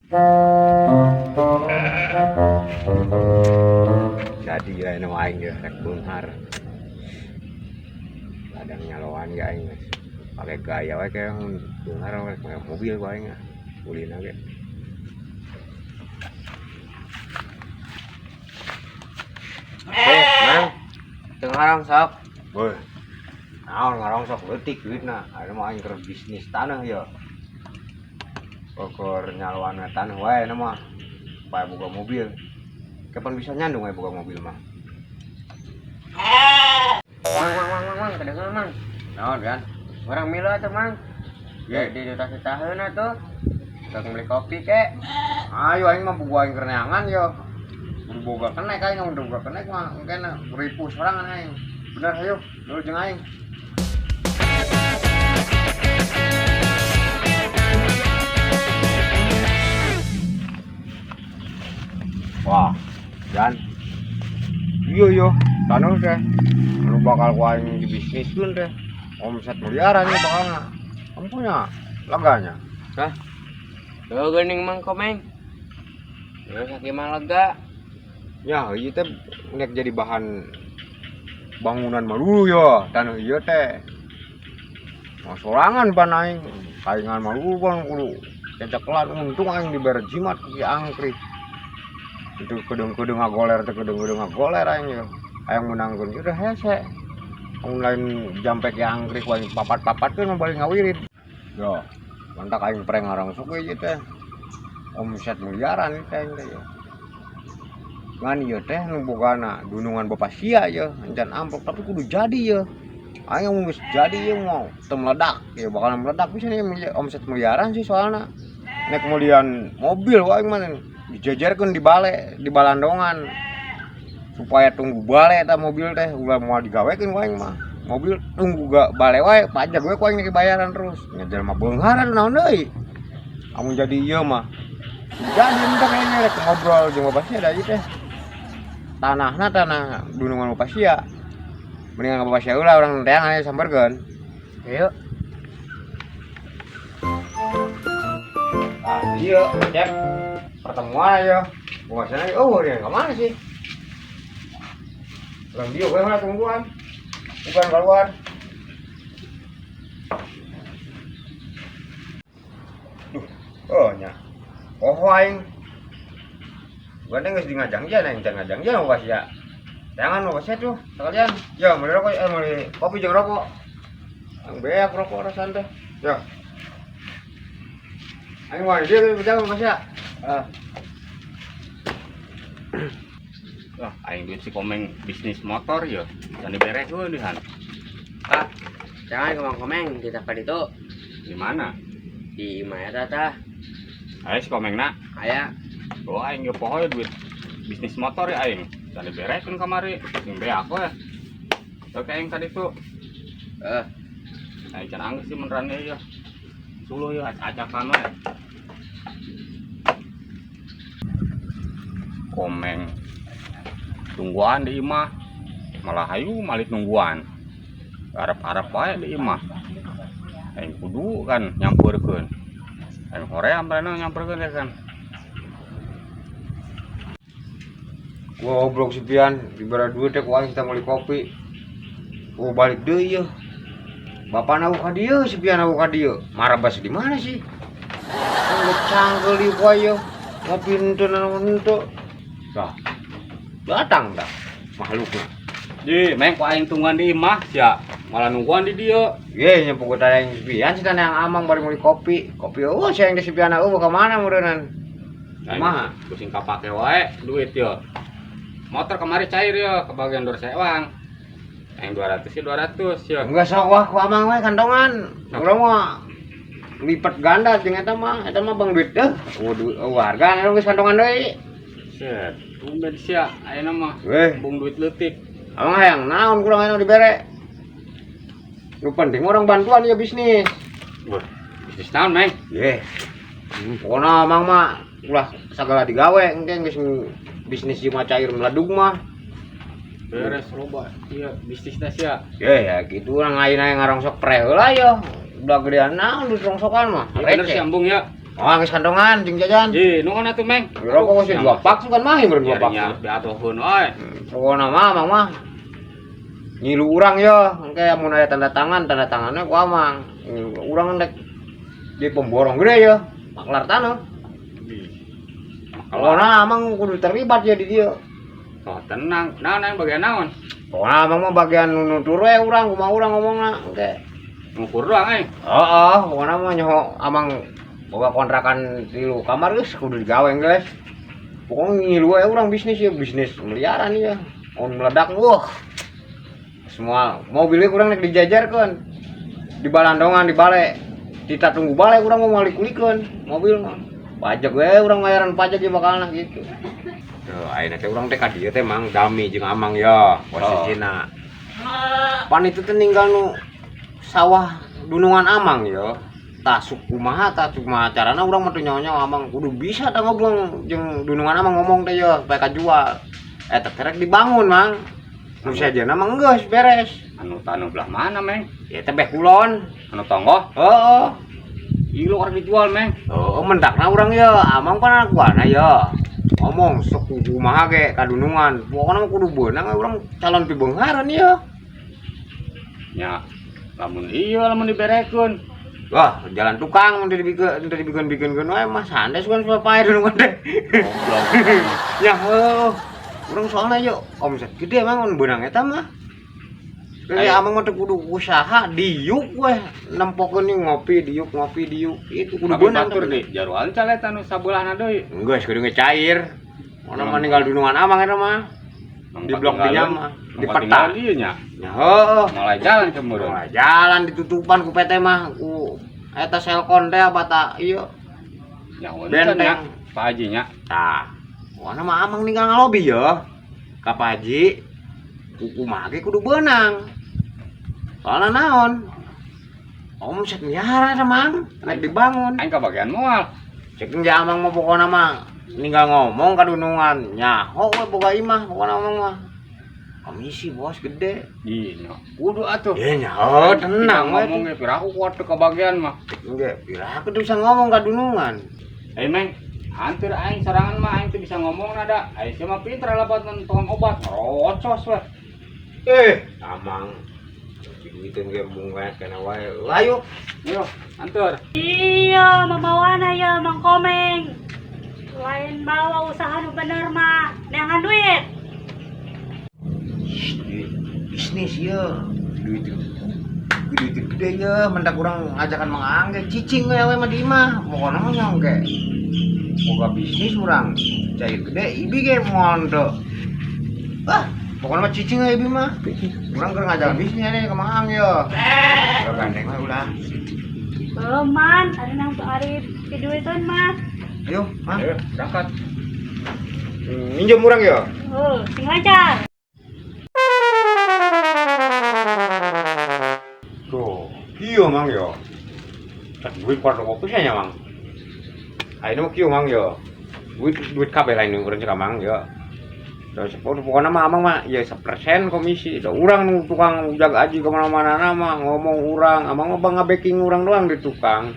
Jadi ya nu aing ge rek beunghar. Ladang nyaloan ge aing geus pake gaya we kayak beunghar we make mobil ku aing ah. Ulina ge. Eh, Mang. Teu ngarongsok. Weh. Naon ngarongsok leutik duitna. Ayeuna mah aing keur bisnis tanah ya. Keur nyaloan tanah wae na mah. Supaya boga mobil. Kapan bisa nyandung we boga mobil mah? Mang, mang, mang, mang, mang, kedengeran, Mang. Naon kan? Urang milu atuh, Mang. Ye. Di duta setaheun atuh. Sok beli kopi kek. Ayo aing mah boga aing keur neangan yo. Kudu boga kenek aing mun boga kenek mah engke ripuh sorangan aing. Bener ayo, dulu jeung aing. Wah, Jan. Iya yo, taneuh teh. Anu bakal ku aing dibisniskeun teh. Omset miliaran ieu bakalna. Kamu punya leganya? Hah? Tuh geuning Mang Komeng. Duh sakieu mah lega. Ya, ieu teh nek jadi bahan bangunan mah dulu ya, taneuh ieu teh. Mah sorangan pan aing, kaingan mah dulu pan kudu cecekelan untung aing dibere jimat ku Ki Angkrik. Itu kedeung-kedeung ngagoler teh kedeung-kedeung ngagoler aing ya. Aing meunangkeun ieu teh hese. Amun lain jampe Ki Angkrik ku aing papat-papatkeun mah balik ngawirid. Yo, mantak aing preng ngarangsok we ieu teh. Omset miliaran ieu teh aing teh ya. Ngan ieu teh nu bogana dunungan bapak sia ieu, encan amplop tapi kudu jadi ieu. Aing mun geus jadi ieu mau teu meledak, ieu bakal meledak pisan ieu omset miliaran sih soalna. Nek meulian mobil wae aing mah dijejerkeun di bale, di balandongan. Supaya tunggu bale eta mobil teh ulah moal digawekeun ku aing mah. Mobil tunggu ga bale wae, pajak we ku aing nek bayaran terus. Nya jelema beunghar atuh naon deui. Amun jadi ieu mah jadi entar kayaknya rek ngobrol jeung bapak sia da ieu teh. Tanahna tanah dunungan bapak sia. Mendingan ka bapak sia heula urang teangan aya samperkeun. Ayo. Ah, iya, Cep. Pertemuan aja. Gua sana, oh, dia ke mana sih? Orang dia gue malah tungguan. Bukan keluar. Duh, oh nya. Oh aing. Gua teh geus di ngajangjan aing can ngajangjan bapak sia. Jangan bapak sia tuh sekalian. Ya, beli rokok, beli kopi jeung rokok. Ang beak rokok rasaan teh. Ya. Aing mah dia berjalan bapak sia. Ah. Wah, aing duit si Komeng bisnis motor ya. Can diberekeun dihan. Ah, jangan ke Mang Komeng di tempat itu. Di mana? Di imah eta tah. Aya si Komengna. Aya. Oh, aing ge poho duit bisnis motor ya aing. Can diberekeun kamari. Sing beak we. Oke aing tadi tuh. Aing can anggeus sih beneran ya. Suluh ya acakan we. Komeng tungguan di imah malah hayu malit nungguan arep-arep wae di imah aing kudu kan nyamperkeun aing hoream bae nyamperkeun teh kan. Gua goblok si Pian dibere duit teh ku aing kita meuli kopi. Oh balik deui yeuh. Bapana ka dieu si Pian ka dieu. Marabas di mana sih? Geus cangkeul ieu ku aing yeuh. Ngopi henteu naon henteu. Tah. Datang dah makhlukna. Di, meng ku aing tungguan di imah sia. Malah nungguan di dieu. Ye, nya pokok tadi yang si Pian sih tanah yang amang bari meuli kopi. Kopi eueuh sia yang di si Pian eueuh ka mana meureunnan. Kumaha? Pusing kapake wae duit yo. Motor kemari cair yo, kebagian dor sewang. Yang 200 sih 200 yo. Enggak sok wah ku amang we kantongan. Urang mah lipat ganda jeung eta mah, eta mah bang duit deh. Oh, duit oh, harga geus kantongan deui. Set, tumben sia ayeuna mah. Weh. Bung duit leutik. Amang hayang naon kurang hayang dibere. Nu penting orang bantuan ya bisnis. Wah, bisnis naon, Meng? Ye. Pokona amang mah ulah sagala digawe engke geus bisnis ieu mah cair meledug mah. Beres loba ieu bisnisna sia. Ye, ya gitu urang lain aya ngarongsok pre heula yo. Udah gedean naon duit rongsokan mah. Iya, bener Receh. sih ambung ya. Oh, geus kantongan jeung jajan. Ih, nuhun atuh, Meng. Rokok sih dua pak sukan mah meureun dua pak. Jarinya diatuhkeun wae. Pokona mah Amang mah ngilu urang ya, engke mun aya tanda tangan, tanda tangannya ku Amang. Ngilu urang rek di pemborong gede ya, maklar tanah. Pokona Amang kudu terlibat ya di dia. Oh, tenang. Naon aing bagian naon? Pokona Amang mah bagian nutur we urang, kumaha urang ngomongna engke. Ngukur doang aing. Heeh, pokona mah nyaho Amang boga kontrakan tilu kamar geus kudu digawe geus. Pokoknya ngilu we urang bisnis ya, bisnis miliaran ya. On meledak wah. Semua mobilnya kurang rek dijajarkeun. Di balandongan di bale. Kita tunggu bale urang mau malik-kulikeun mobil mah. Pajak we urang bayaran pajak ya bakalna gitu. Tuh, ayeuna teh urang teh ka dieu teh Mang dami jeung Amang ya posisina. Pan itu teh ninggal nu sawah dunungan Amang ya. Tah sok kumaha tah kumaha carana urang mah teu nyaho-nyaho Amang kudu bisa tah ngobrol jeung dunungan Amang ngomong teh ya supaya kajual. Eta teh rek dibangun Mang. Nu sejenna mah geus beres. Anu tanu belah mana, Meng? Ya teh beh kulon. Anu tonggoh? Heeh. Ieu orang dijual, Meng. Oh, mendakna urang ya, Amang pan anak buahna ya. Ngomong sok kumaha ge ka dunungan. Pokona mah kudu beunang we urang calon pibeunghareun ya. Nya, lamun ieu lamun diberekeun. Wah, jalan tukang mun teu dibikin-bikinkeun wae mah sandes kan pae dunungan teh. Goblok. Ya heuh. Urang soalna yo omset gede emang mun beunang eta mah. Jadi Ayo. Amang mah teu kudu usaha diuk weh nempokeun nih ngopi diuk ngopi diuk itu kudu Tapi beunang. batur di jaruan cal eta nu sabelahna deui. Geus kudu ge cair. Mana mah ninggal dunungan Amang eta mah. Di blok dinya mah, di peta. Ieu nya. Ya heuh. Mulai jalan ke meureun. Mulai jalan ditutupan ku PT mah ku eta selkon teh bata ieu. Nya Benteng. nya. Pak Haji nya. Tah, pokona mah Amang ninggal ngalobi ya. Ka Pak Haji ku kumaha ge kudu beunang. Soalna naon? Omset miliaran eta Mang, rek dibangun. Aing kabagian moal. Cek ge Amang mah pokona mah ninggal ngomong ka dunungan, nyaho we boga imah pokona Amang mah. Komisi bos gede. Ih, nya. Kudu atuh. Ya nyaho tenang we. Ngomong ge piraku kuat teu kabagian mah. Cek ge piraku teu bisa ngomong ka dunungan. Eh, Meng, antur aing sorangan mah aing teu bisa ngomong nada. Aing sia mah pinter labatan tukang obat. Ngerocos weh. Eh, Amang. Duitin ge mung wae kana wae. Layu. Yo, antur. Iya, mamawana ya, Mang Komeng. Lain bawa usaha nu bener mah, neangan duit. Bisnis ya. Duit duit gede ya, mendak urang ngajakan Mang Angge cicing we we mah di imah. Pokona mah nyong ge. Boga bisnis urang cair gede ibi ge moal teu. Ah, pokona mah cicing we ibi mah. Urang keur ngajakan bisnis nih ke Mang Ang ya. Udah gandeng we ulah. Belum man, ari nang ari piduiteun mah. Ayo, Mang. Ayo, berangkat. Minjem urang ya. Oh, sing lancar. Tuh, iya Mang yo. Tak duit kuarto kopi nya Mang. Ayeuna mah kieu Mang yo. Duit duit kabeh lain urang cek Mang yo. Terus pokoknya mah Amang mah ya 1% komisi. Da urang nu tukang jaga aji kemana-mana mah ngomong urang, Amang mah bang ngabacking urang doang di tukang.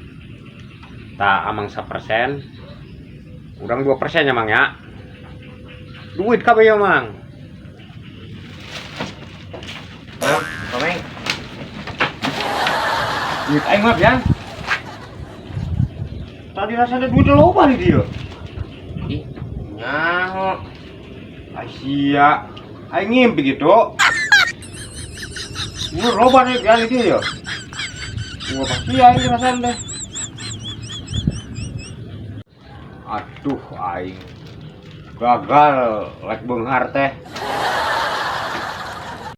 Tah Amang 1%. Urang 2% ya Mang ya. Duit kabeh ya Mang. Mang, komeng. Duit aing mah, Bian. Tadi rasanya duit loba di dia. Ih, nyaho. Asia, aing ngimpi gitu. Lu loba nih biar di dia. Gua pasti aing rasanya deh. Aduh, aing gagal lek beunghar teh.